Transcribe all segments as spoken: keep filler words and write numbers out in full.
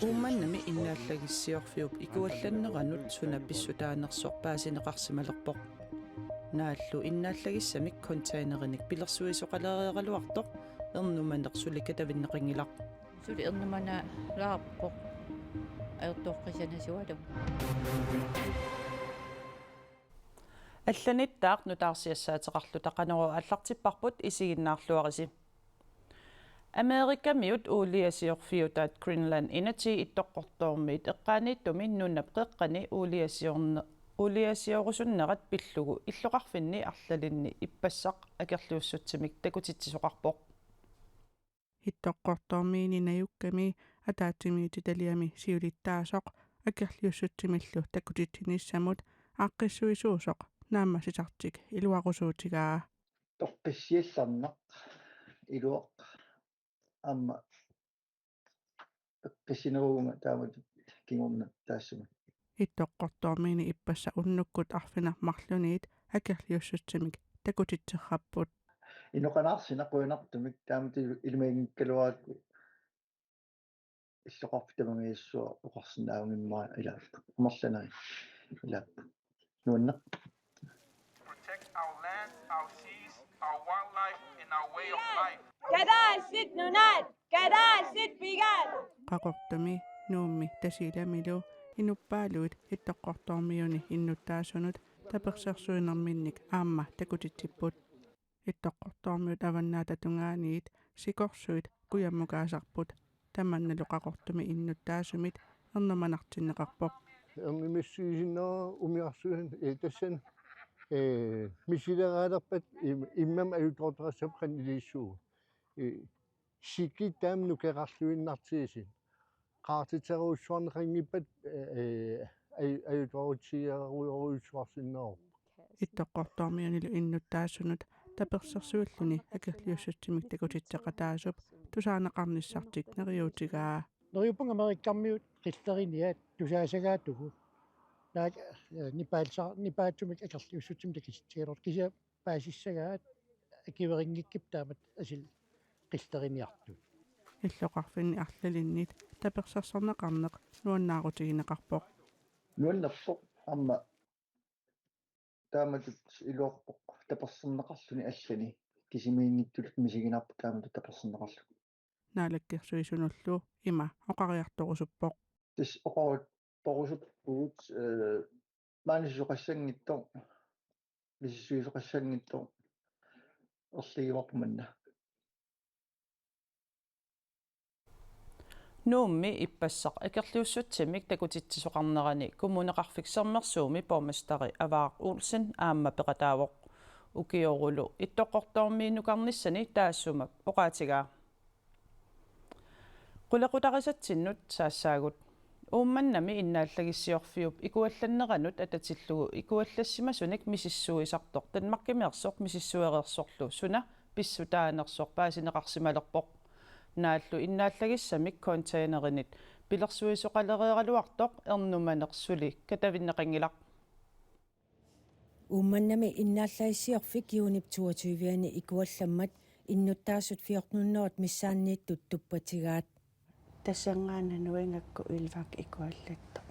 Uummannami innaallagissiorfiup ikuallanneranut suna pissutaanersoq paasineqarsimalerpoq. Naallu innaallagissamik containerinik pilersuisoqalereeraluartoq ernumaneq suli katavinneqanngilaq. Suli ernumanalaarpoq ajortoqqisanasualum. Allanittaaq nutaarsiassaateqarluta Qanorooq aallartipparput, isiginnaarluarisi. Amerikamiut uuliasiorfiutaat Greenland Energy Ittoqqortoormiit eqqaaniittumi nunap qeqqani uuliasiorne-, uuliasiorusunnerat pillugu illoqarfinni arlalinni ippassaq akerliussutsimik takutitsisoqarpoq. Ittoqqortoormiini najukkami ataatsimiititaliami siulittaasoq akerliussutsimillu takutitsinissamut aaqqissuisuusoq naammassisartik iluarusuutigaa. Toqqissiallarnaq iluaq aamma eqqissineruguma taamatut kingorna taassuma. Ittoqqortoormiini ippassaq unnukkut arfineq-marlunniit akerliussutsimik takutitserrapput. Inoqanaarsinaq qujanartumik taamatut ilu-, ilumaginngikkaluarakku illoqarfik tamangajassua oqarsinnaavimmara ilaappoq. Amerlaneri ilaappoq. Nuanneq. Protect our land, our seas, our wildlife, and our way of life. Kalaallit Nunaat, kalaallit pigaat. Qaqortumi, Nuummi Tasiilamilu inuppaaluit Ittoqqortoormiuni innuttaasunut tapersersuinerminnik aamma takutitsipput. Ittoqqortoormiut Avannaata Tungaaniit sikorsuit kujammukaasarput. Tamannalu Qaqortumi innuttaasumit ernumanartinneqarpoq. Ernumassutigisinnaavara umiarsuarmi, ee, tassani, ee, misileraalerpat im-, immami ajutoortarassapput qanoq iliussuugut. Ee, sikit taama nukeqarluinnartigisut. Qaartiterujussuarneqanngippat, ee, ee, aju-, ajutoorutigerujorujussuarsinnaavoq. Ittoqqortoormiunilu innuttaasunut tapersersuilluni akerliussutsimik takutitseqataasup tusaaneqarnissartik neriuutigaa. Neriuppunga Amerikamiut qilleriniat tusaasagaatigut. Naak, eh, nipaalsa-, nipaatsumik akerliussutsimik takutitsigaluartut kisianni paasissagaat akuerinngikkupput taamatut asuli qilleriniartut. Illoqarfinni arlalinnit tapersersorneqarneq nuannaarutigineqarpoq. Nuannerpoq aamma taamatut iluarpoq tapersersorneqarluni allani kisimiinngitsunik misiginarpoq taamatut tapersersorneqarluni. Naalakkersuisunullu ima oqariartorusuppoq. Tassa oqariartorusuppugut, ee, maani susoqassanngitsoq, misissuisoqassanngitsoq erligivarput manna. Nuummi ippassaq akerliussutsimik takutitsisoqarnerani Kommuneqarfik Sermersuumi borgmesteri Avaaq Olsen aamma peqataavoq. Ukiorulu Ittoqqortoormiinukarnissani taassuma oqaatigaa. Qulequtarisatsinnut saassaagut. Uummannami innaallagissiorfiup ikuallanneranut atatillugu ikuallassimasunik misissuisartoq Danmarkimeersoq misissuereersorlu suna pissutaanersoq paasineqarsimalerpoq. Naallu innaallagissamik containerinit pilersuisoqalereeraluartoq ernumaneq suli katavinneqanngilaq. Uummannami innaallagissiorfik juunip toogtyve-ani ikuallammat innuttaasut fjorten hundrede missaanniittut tuppatigaat. Tassanngaannaq nuingakku ilvak ikuallattoq.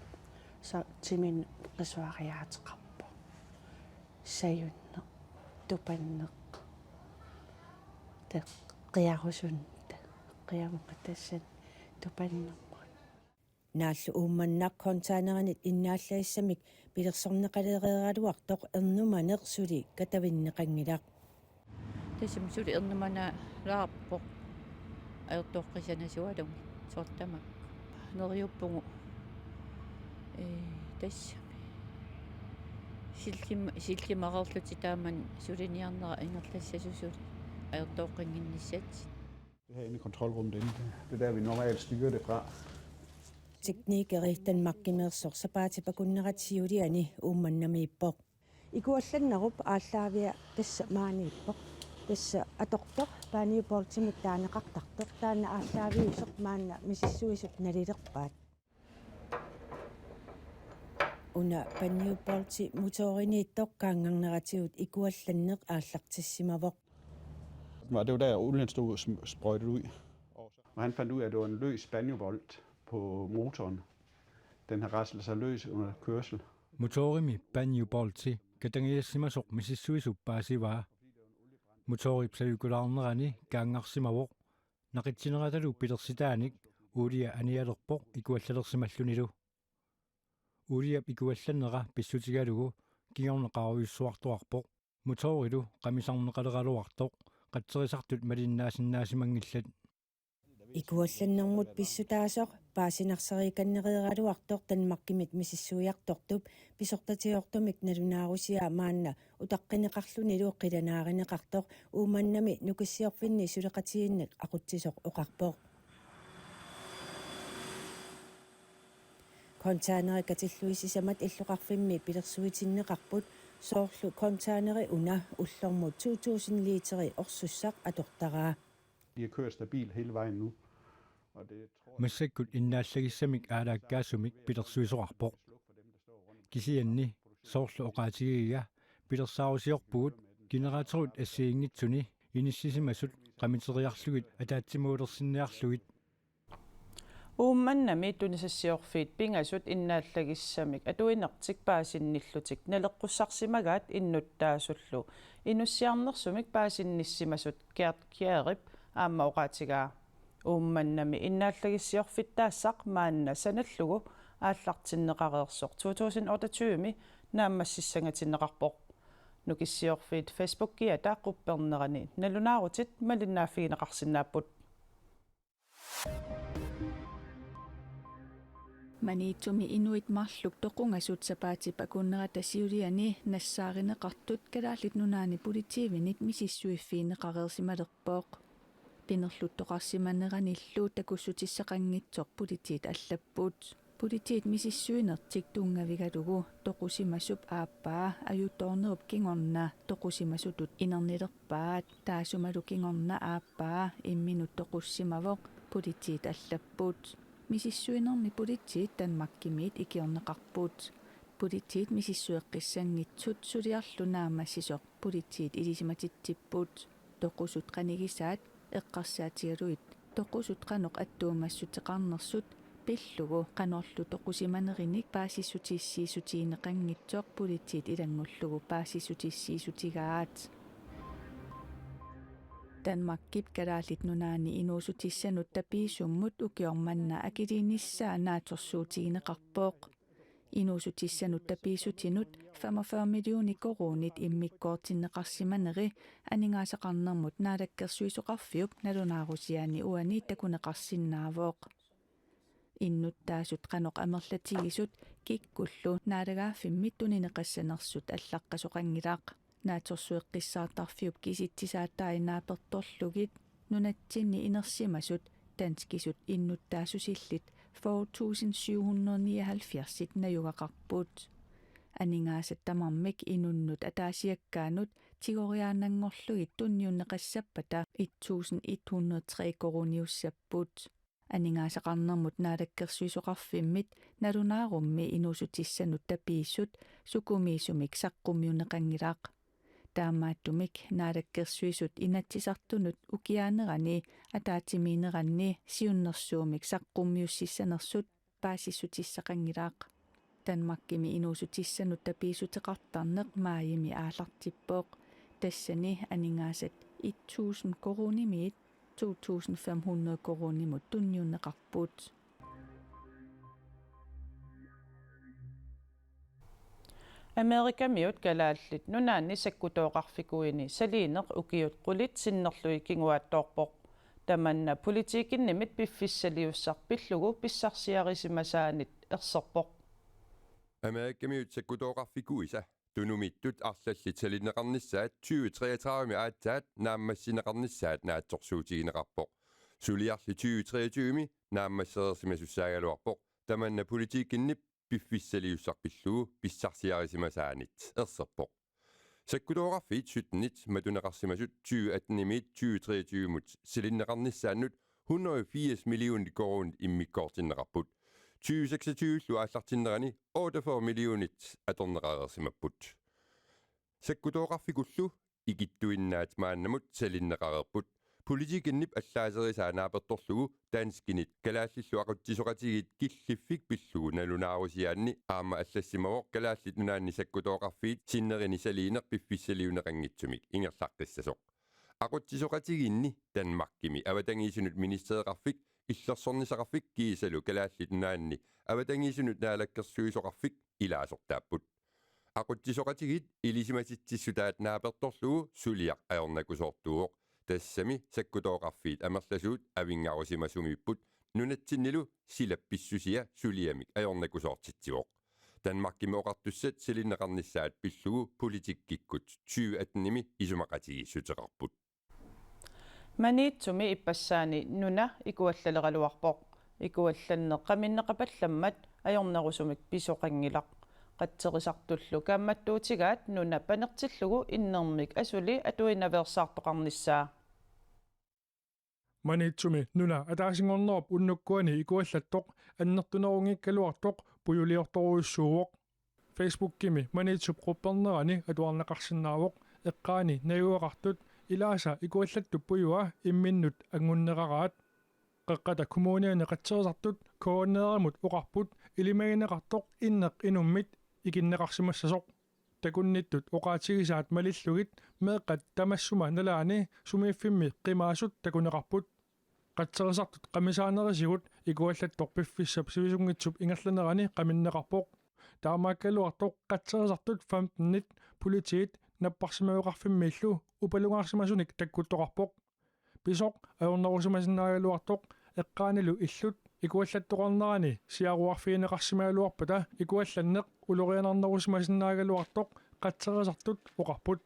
Sa-, timinut qisuariaateqarpoq. Sajunneq, tupanneq, te-, qiarusunneq, qiamuka tassani tupannermut. Naallu Uummannaq containerinit innaallagissamik pilersorneqalereeraluartoq ernumaneq suli katavinneqanngilaq. Tassami suli ernumanalaarpoq ajortoqqisanasualumi soorlu tamakku. Neriuppugut, ee, tassami. Sillim-, sillimareerlutik taamani suliniarnera ingerlassasut suli ajortoqqinnginnissaat. Det herinde kontrolrum derinde, det, det er der, vi normalt styrer det fra. Teknikeri Danmarkimeersoq sapaatip akunnerata siuliani Uummannamiippoq. Ikuallannerup aallaavia tassa maaniippoq. Tassa atortoq Banjo Boltimik taaneqartartoq. Taanna aallaaviusoq maanna misissuisut nalilerpaat. Una Banjo Bolti motoriniittoq qaangarneratigut ikuallanneq aallartissimavoq. Og det var der, olien stod sm- sprøjtet ud. Og han fandt ud af, at det var en løs banjobolt på motoren. Den har raslet sig løs under kørsel. Motorimi banjobolti katangiassimasoq misissuisup paasivaa. Motorip savikulaarnerani kaanngarsimavoq. Naqitsineratalu pilersitaanik uulia anialerpoq ikuallalersimallunilu. Uuliap ikuallannera pissutigalugu kingorna qaarujussuartuarpoq. Motorilu qamisarneqaleraluartoq qatserisartut malinnaasinnaasimanngillat. Ikuallannermut pissutaasoq paasinarsariikannereeraluartoq Danmarkimit misissuiartortup pisortatigoortumik nalunaarusiaa maanna utaqqineqarlunilu qilanaarineqartoq Uummannami Nukissiorfinni suleqatigiinnik aqutsisoq oqarpoq. Containeri katillugu sisamat illoqarfimmi pilersuitinneqarput, soorlu containeri una ullormut to tusind literi orsussaq atortaraa. De har kørt stabilt hele vejen nu. Og det tror jeg... Massakkut innaallagissamik aalaakkaasumik pilersuisoqarpoq. Kisianni soorlu oqaatigigiga pilersaarusiorpugut generatorit assigiinngitsuni inissisimasut qamiteriarlugit ataatsimuulersinniarlugit. Uummannami tunisassiorfiit pingasut innaallagissamik atuinertik paasinnillutik naleqqussarsimagaat innuttaasullu inussiarnersumik paasinnissimasut Gert Kjærip aamma oqaatigaa. Uummannami innaallagissiorfittaassaq maanna sanallugu aallartinneqareersoq to tusind otteogtyve-mi naammassissangatinneqarpoq. Nukissiorfiit Facebookiata quppernerani nalunaarutit malinnaaffigineqarsinnaapput. Maniitsumi inuit marluk toqungasut sapaatip akunnerata siuliani nassaarineqartut Kalaallit Nunaanni politiivinik misissuiffigineqareersimalerpoq. Qinerluttoqarsimaneranillu takussutissaqanngitsoq politiit allapput. Politiit misissuinertik tunngavigalugu toqusimasup aappaa ajutoornerup kingorna toqusimasutut inernilerpaat, taassumalu kingorna aappaa imminut toqussimavoq, politiit allapput. Misissuinermi politiit Danmarkimiit ikiorneqarput. Politiit misissueqqissanngitsut suliarlu naammassisoq politiit ilisimatitsipput. Toqusut qanigisaat eqqarsaatigalugit toqusut qanoq attuumassuteqarnersut pillugu qanorlu toqusimanerinik paasissutissiissutigineqanngitsoq politiit ilanngullugu paasissutissiissutigaat. Danmarkip Kalaallit Nunaanni inuussutissanut tapiisummut ukioq manna akiliinissaa naatsorsuutigineqarpoq. Inuussutissanut tapiissutinut femogfyrre millioner koruunit immikkoortinneqarsimaneri aningaasaqarnermut naalakkersuisoqarfiup nalunaarusiaani uani takuneqarsinnaavoq. Innuttaasut qanoq amerlatigisut kikkullu naalagaaffimmit tunineqassanersut allaqqasoqanngilaq. Naatsorsueqqissaartarfiup kisitsisaatai naapertorlugit nunatsinni inersimasut danskisut innuttaassusillit fyrre tusind syv hundrede nioghalvfjerds najugaqarput. Aningaasat tamarmik inunnut ataasiakkaanut tigoriaannanngorlugit tunniunneqassappata et tusind et hundrede tre koruuniussapput. Aningaasaqarnermut naalakkersuisoqarfimmit nalunaarummi inuussutissanut tapiissut sukumiisumik saqqummiunneqanngilaq. Taamaattumik naalakkersuisut Inatsisartunut ukiaanerani ataatsimiinneranni siunnersuummik saqqummiussissanersut paasissutissaqanngilaq. Danmarkimi inuussutissanut tapiissuteqartarneq maajimi aallartippoq. Tassani aningaasat et tusind koruunimiit to tusind fem hundrede koruunimut tunniunneqarput. Amerikamiut Kalaallit Nunaanni sakkutooqarfikuini saliineq ukiut qulit sinnerlugit kinguaattoorpoq. Tamanna politikkinnimit piffissaliussaq pillugu pissarsiarisimasaanit erserpoq. Amerikamiut sakkutooqarfikuisa tunumiittut arlallit salinneqarnissaat tyve treogtredive-mi aatsaat naammassineqarnissaat naatsorsuutigineqarpoq. Suliarli tyve treogtyve-mi naammassereersimasussaagaluarpoq. Tamanna politikkinnip piffissaliussaq pillugu pissarsiarisimasaanit erserpoq. Sakkutooqarfiit syttenit matuneqarsimasut tyve atten-imiit tyve treogtyve-mut salinneqarnissaannut hundrede firs millioner koruunit immikkoortinneqarput. Tyve seksogtyve-llu aallartinnerani otteogfyrre millionit atorneqareersimapput. Sakkutooqarfikullu ikittuinnaat maannamut salinneqareerput. Politikkinnip allaaserisaa naapertorlugu danskinit kalaallillu aqutsisoqatigiit killiffik pillugu nalunaarusiaanni aamma allassimavoq Kalaallit Nunaanni sakkutooqarfiit sinnerinik saliineq piffissaliunneqanngitsumik ingerlaqqissasoq. Aqutsisoqatigiinni Danmarkimi avatangiisinut ministereqarfik, illersornissaqarfik kiisalu Kalaallit Nunaanni avatangiisinut naalakkersuisoqarfik ilaasortaapput. Aqutsisoqatigiit ilisimatitsissutaat naapertorlugu suliaq ajornakusoortuuvoq. Tassami sakkutooqarfiit amerlasuut avinngarusimasumiipput, nunatsinnilu silap pissusia suliamik ajornakusoortitsivoq. Danmarkimi oqartussat salinneqarnissaat pillugu politikkikkut tyve attenimi isumaqatigiissuteqarput. Maniitsumi ippassaani nuna ikuallaleraluarpoq. Ikuallanneq qaminneqapallammat ajornerusumik pisoqanngilaq. Qatserisartullu kaammattuutigaat nuna panertillugu innermik asuli atuinaveersaartoqarnissaa. Maniitsumi nuna ataasinngornerup unnukkuani ikuallattoq annertunerunngikkaluartoq pujuliortorujussuuvoq. Facebookimi Maniitsup quppernerani atuarneqarsinnaavoq eqqaani najugaqartut ilaasa ikuallattut pujua imminnut anngunneraraat. Qeqqata Kommuniani qatserisartut K N R-imut oqarput ilimagineqartoq inneq inummit ikinneqarsimassasoq. Takunnittut oqaatigisaat malillugit meeqqat tamassuma nalaani sumiiffimmi qimaasut takuneqarput. Qatserisartut qamisaanerisigut ikuallattoq piffissap sivisunngitsup ingerlanerani qaminneqarpoq. Taamaakkaluartoq qatserisartut femtenit politiit napparsimaveqarfimmiillu upalungaarsimasunik takkuttoqarpoq. Pisoq ajornerusimasinnaagaluartoq eqqaanilu illut ikuallattoqarnerani siaruarfigineqarsimagaluarpata ikuallanneq ulorianarnerusimasinnaagaluartoq qatserisartut oqarput.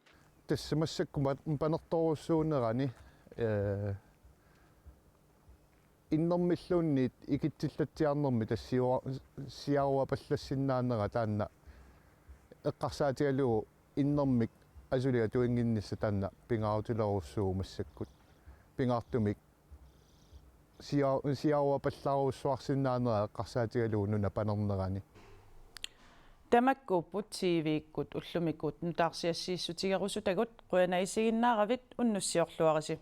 Tassa massakkut ma-, panertorujussuunerani, ee, innermilluunniit ikitsillatsiarnermi tassa siua-, siaruapallassinnaanera taanna eqqarsaatigalugu innermik asuli atuinnginnissaq taanna pingaarutilerujussuuvoq massakkut. Pingaartumik sia-, siaruapallaarujussuarsinnaanera eqqarsaatigalugu nuna panernerani. Tamakkuupput T V-kkut ullumikkut nutaarsiassiissutigerusutagut, qujanaq isiginnaaravit, unnussiorluarisi.